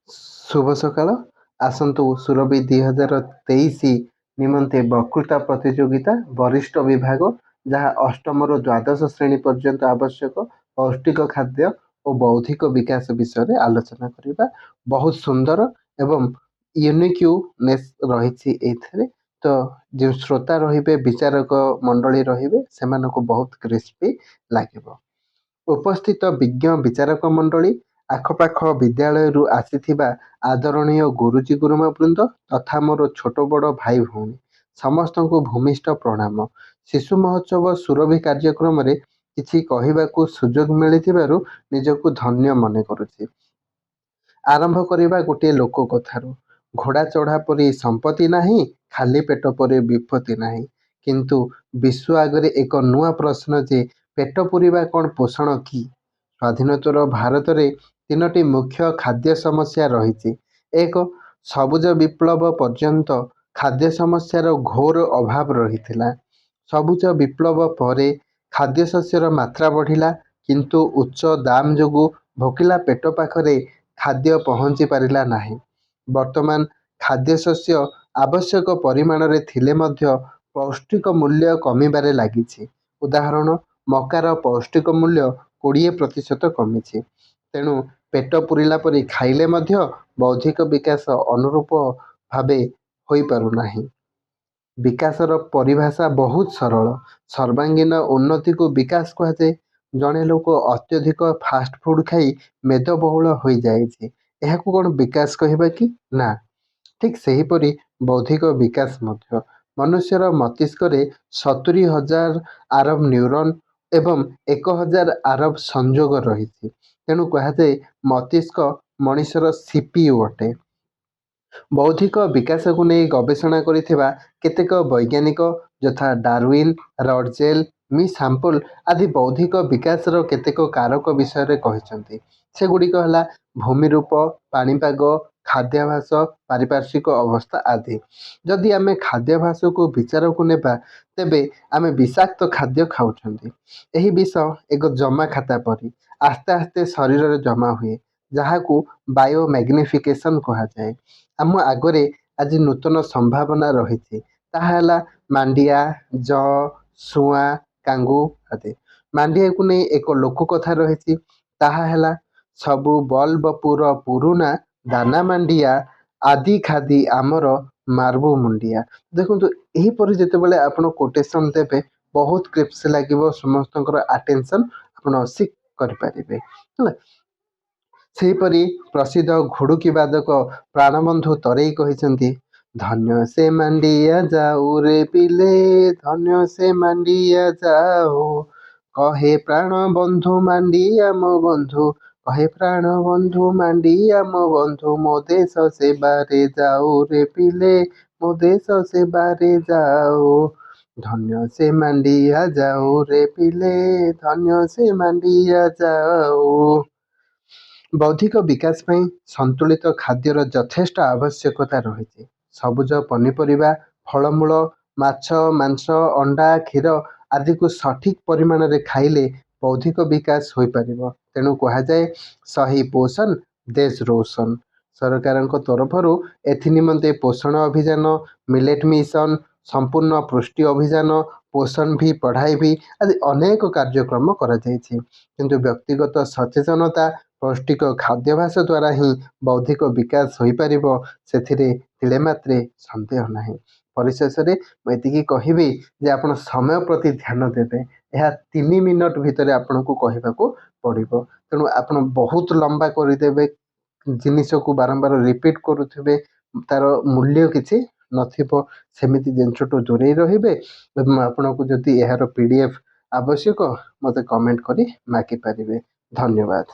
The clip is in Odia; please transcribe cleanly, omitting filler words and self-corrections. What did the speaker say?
ଶୁଭ ସକାଳ। ଆସନ୍ତୁ, ସୁରଭି 2023 ନିମନ୍ତେ ବକ୍ତୃତା ପ୍ରତିଯୋଗିତା, ବରିଷ୍ଠ ବିଭାଗ, ଯାହା ଅଷ୍ଟମରୁ ଦ୍ୱାଦଶ ଶ୍ରେଣୀ ପର୍ଯ୍ୟନ୍ତ ଆବଶ୍ୟକ, ପୌଷ୍ଟିକ ଖାଦ୍ୟ ଓ ବୌଦ୍ଧିକ ବିକାଶ ବିଷୟରେ ଆଲୋଚନା କରିବା। ବହୁତ ସୁନ୍ଦର ଏବଂ ୟୁନିକ୍ୟୁନେସ୍ ରହିଛି ଏଇଥିରେ। ତ ଯେଉଁ ଶ୍ରୋତା ରହିବେ, ବିଚାରକ ମଣ୍ଡଳୀ ରହିବେ, ସେମାନଙ୍କୁ ବହୁତ କ୍ରିସ୍ପି ଲାଗିବ। ଉପସ୍ଥିତ ବିଜ୍ଞ ବିଚାରକ ମଣ୍ଡଳୀ, ଆଖପାଖ ବିଦ୍ୟାଳୟରୁ ଆସିଥିବା ଆଦରଣୀୟ ଗୁରୁଜୀ ଗୁରୁମା ବୃନ୍ଦ ତଥା ମୋର ଛୋଟ ବଡ଼ ଭାଇ ଭଉଣୀ, ସମସ୍ତଙ୍କୁ ଭୂମିଷ୍ଠ ପ୍ରଣାମ। ଶିଶୁ ମହୋତ୍ସବ ସୁରଭି କାର୍ଯ୍ୟକ୍ରମରେ କିଛି କହିବାକୁ ସୁଯୋଗ ମିଳିଥିବାରୁ ନିଜକୁ ଧନ୍ୟ ମନେ କରୁଛି। ଆରମ୍ଭ କରିବା ଗୋଟିଏ ଲୋକ କଥାରୁ। ଘୋଡ଼ା ଚଢ଼ା ପରି ସମ୍ପତ୍ତି ନାହିଁ, ଖାଲି ପେଟ ପରି ବିପତ୍ତି ନାହିଁ। କିନ୍ତୁ ବିଶ୍ୱ ଆଗରେ ଏକ ନୂଆ ପ୍ରଶ୍ନ ଯେ ପେଟ ପୂରିବା କ'ଣ ପୋଷଣ କି? ସ୍ୱାଧୀନୋତ୍ତର ଭାରତରେ ତିନୋଟି ମୁଖ୍ୟ ଖାଦ୍ୟ ସମସ୍ୟା ରହିଛି। ଏକ, ସବୁଜ ବିପ୍ଳବ ପର୍ଯ୍ୟନ୍ତ ଖାଦ୍ୟ ସମସ୍ୟାର ଘୋର ଅଭାବ ରହିଥିଲା। ସବୁଜ ବିପ୍ଳବ ପରେ ଖାଦ୍ୟଶସ୍ୟର ମାତ୍ରା ବଢ଼ିଲା, କିନ୍ତୁ ଉଚ୍ଚ ଦାମ ଯୋଗୁଁ ଭୋକିଲା ପେଟ ପାଖରେ ଖାଦ୍ୟ ପହଞ୍ଚି ପାରିଲା ନାହିଁ। ବର୍ତ୍ତମାନ ଖାଦ୍ୟଶସ୍ୟ ଆବଶ୍ୟକ ପରିମାଣରେ ଥିଲେ ମଧ୍ୟ ପୌଷ୍ଟିକ ମୂଲ୍ୟ କମିବାରେ ଲାଗିଛି। ଉଦାହରଣ, ମକାର ପୌଷ୍ଟିକ ମୂଲ୍ୟ 20% କମିଛି। ତେଣୁ ପେଟ ପୂରିଲା ପରି ଖାଇଲେ ମଧ୍ୟ ବୌଦ୍ଧିକ ବିକାଶ ଅନୁରୂପ ଭାବେ ହୋଇପାରୁନାହିଁ। ବିକାଶର ପରିଭାଷା ବହୁତ ସରଳ। ସର୍ବାଙ୍ଗୀନ ଉନ୍ନତିକୁ ବିକାଶ କୁହାଯାଏ। ଜଣେ ଲୋକ ଅତ୍ୟଧିକ ଫାଷ୍ଟଫୁଡ଼ ଖାଇ ମେଦବହୁଳ ହୋଇଯାଇଛି। ଏହାକୁ କ'ଣ ବିକାଶ କହିବା କି? ନା। ଠିକ୍ ସେହିପରି ବୌଦ୍ଧିକ ବିକାଶ ମଧ୍ୟ। ମନୁଷ୍ୟର ମସ୍ତିଷ୍କରେ 70,000 ଆରବ ନ୍ୟୁରନ୍ ଏବଂ 1000 ଆରବ ସଂଯୋଗ ରହିଛି। ତେଣୁ କୁହାଯାଏ, ମସ୍ତିଷ୍କ ମଣିଷର CPU ଅଟେ। ବୌଦ୍ଧିକ ବିକାଶକୁ ନେଇ ଗବେଷଣା କରିଥିବା କେତେକ ବୈଜ୍ଞାନିକ ଯଥା ଡାରୱିନ୍, ରଟଜେଲ, ମିସ୍ ହାମ୍ପଲ ଆଦି ବୌଦ୍ଧିକ ବିକାଶର କେତେକ କାରକ ବିଷୟରେ କହିଛନ୍ତି। ସେଗୁଡ଼ିକ ହେଲା ଭୂମିରୂପ, ପାଣିପାଗ, ଖାଦ୍ୟାଭ୍ୟାସ, ପାରିପାର୍ଶ୍ୱିକ ଅବସ୍ଥା ଆଦି। ଯଦି ଆମେ ଖାଦ୍ୟାଭ୍ୟାସକୁ ବିଚାରକୁ ନେବା, ତେବେ ଆମେ ବିଷାକ୍ତ ଖାଦ୍ୟ ଖାଉଛନ୍ତି। ଏହି ବିଷ ଏକ ଜମା ଖାତା ପରି ଆସ୍ତେ ଆସ୍ତେ ଶରୀରରେ ଜମା ହୁଏ, ଯାହାକୁ ବାୟୋମ୍ୟାଗ୍ନିଫିକେସନ୍ କୁହାଯାଏ। ଆମ ଆଗରେ ଆଜି ନୂତନ ସମ୍ଭାବନା ରହିଛି। ତାହା ହେଲା ମାଣ୍ଡିଆ, ଯଅ, ସୁଆଁ, କାଙ୍ଗୁ ଆଦି। ମାଣ୍ଡିଆକୁ ନେଇ ଏକ ଲୋକକଥା ରହିଛି। ତାହା ହେଲା, ସବୁ ବଲବପୁର ପୁରୁଣା ଦାନା ମାଣ୍ଡିଆ, ଆଦି ଖାଦି ଆମର ମାରବୁ ମୁଣ୍ଡିଆ। ଦେଖନ୍ତୁ, ଏହିପରି ଯେତେବେଳେ ଆପଣ କୋଟେସନ୍ ଦେବେ, ବହୁତ କ୍ରିସ୍ପି ଲାଗିବ, ସମସ୍ତଙ୍କର ଆଟେନସନ୍ ଆପଣ ସିକ୍ କରିପାରିବେ। ହେଲା, ସେହିପରି ପ୍ରସିଦ୍ଧ ଘୁଡ଼ୁକି ବାଦକ ପ୍ରାଣବନ୍ଧୁ ତରେଇ କହିଛନ୍ତି, ଧନ୍ୟ ସେ ମାଣ୍ଡିଆ ଯାଉରେ ପିଲେ, ଧନ୍ୟ ସେ ମାଣ୍ଡିଆ ଯାଉ, କହେ ପ୍ରାଣ ବନ୍ଧୁ ମାଣ୍ଡିଆ ମୋ ବନ୍ଧୁ, କହେ ପ୍ରାଣ ବନ୍ଧୁ ମାଣ୍ଡିଆ ମୋ ବନ୍ଧୁ, ମୋ ଦେଶ ସେବାରେ ଯାଉ ରେ ପିଲେ, ମୋ ଦେଶ ସେବାରେ ଯାଉ, ଧନ୍ୟ ସେ ମାଣ୍ଡିଆ ଯାଉ ରେ ପିଲେ, ଧନ୍ୟ ସେ ମାଣ୍ଡିଆ ଯାଉ। ବୌଦ୍ଧିକ ବିକାଶ ପାଇଁ ସନ୍ତୁଳିତ ଖାଦ୍ୟର ଯଥେଷ୍ଟ ଆବଶ୍ୟକତା ରହିଛି। ସବୁଜ ପନିପରିବା, ଫଳମୂଳ, ମାଛ, ମାଂସ, ଅଣ୍ଡା, କ୍ଷୀର ଆଦିକୁ ସଠିକ୍ ପରିମାଣରେ ଖାଇଲେ ବୌଦ୍ଧିକ ବିକାଶ ହୋଇପାରିବ। ତେଣୁ କୁହାଯାଏ, सही पोषण देश रोशन। ସରକାରଙ୍କ ତରଫରୁ ଏଥି ନିମନ୍ତେ ପୋଷଣ ଅଭିଯାନ, ମିଲେଟ୍ ମିଶନ, ସମ୍ପୂର୍ଣ୍ଣ ପୃଷ୍ଟି ଅଭିଯାନ, पोषण भी पढ़ाई भी ଆଦି ଅନେକ କାର୍ଯ୍ୟକ୍ରମ କରାଯାଇଛି। କିନ୍ତୁ ବ୍ୟକ୍ତିଗତ ସଚେତନତା, ପୌଷ୍ଟିକ ଖାଦ୍ୟାଭ୍ୟାସ ଦ୍ୱାରା ହିଁ ବୌଦ୍ଧିକ ବିକାଶ ହୋଇପାରିବ, ସେଥିରେ ତିଳେ ମାତ୍ରେ ସନ୍ଦେହ ନାହିଁ। ପରିଶେଷରେ ମୁଁ ଏତିକି କହିବି ଯେ ଆପଣ ସମୟ ପ୍ରତି ଧ୍ୟାନ ଦେବେ। ଏହା 3 ମିନିଟ୍ ଭିତରେ ଆପଣଙ୍କୁ କହିବାକୁ ପଡ଼ିବ। ତେଣୁ ଆପଣ ବହୁତ ଲମ୍ବା କରିଦେବେ, ଜିନିଷକୁ ବାରମ୍ବାର ରିପିଟ୍ କରୁଥିବେ, ତା'ର ମୂଲ୍ୟ କିଛି ନଥିବ। ସେମିତି ଜିନିଷଠୁ ଦୂରେଇ ରହିବେ ଏବଂ ଆପଣଙ୍କୁ ଯଦି ଏହାର PDF ଆବଶ୍ୟକ, ମୋତେ କମେଣ୍ଟ କରି ମାଗିପାରିବେ। ଧନ୍ୟବାଦ।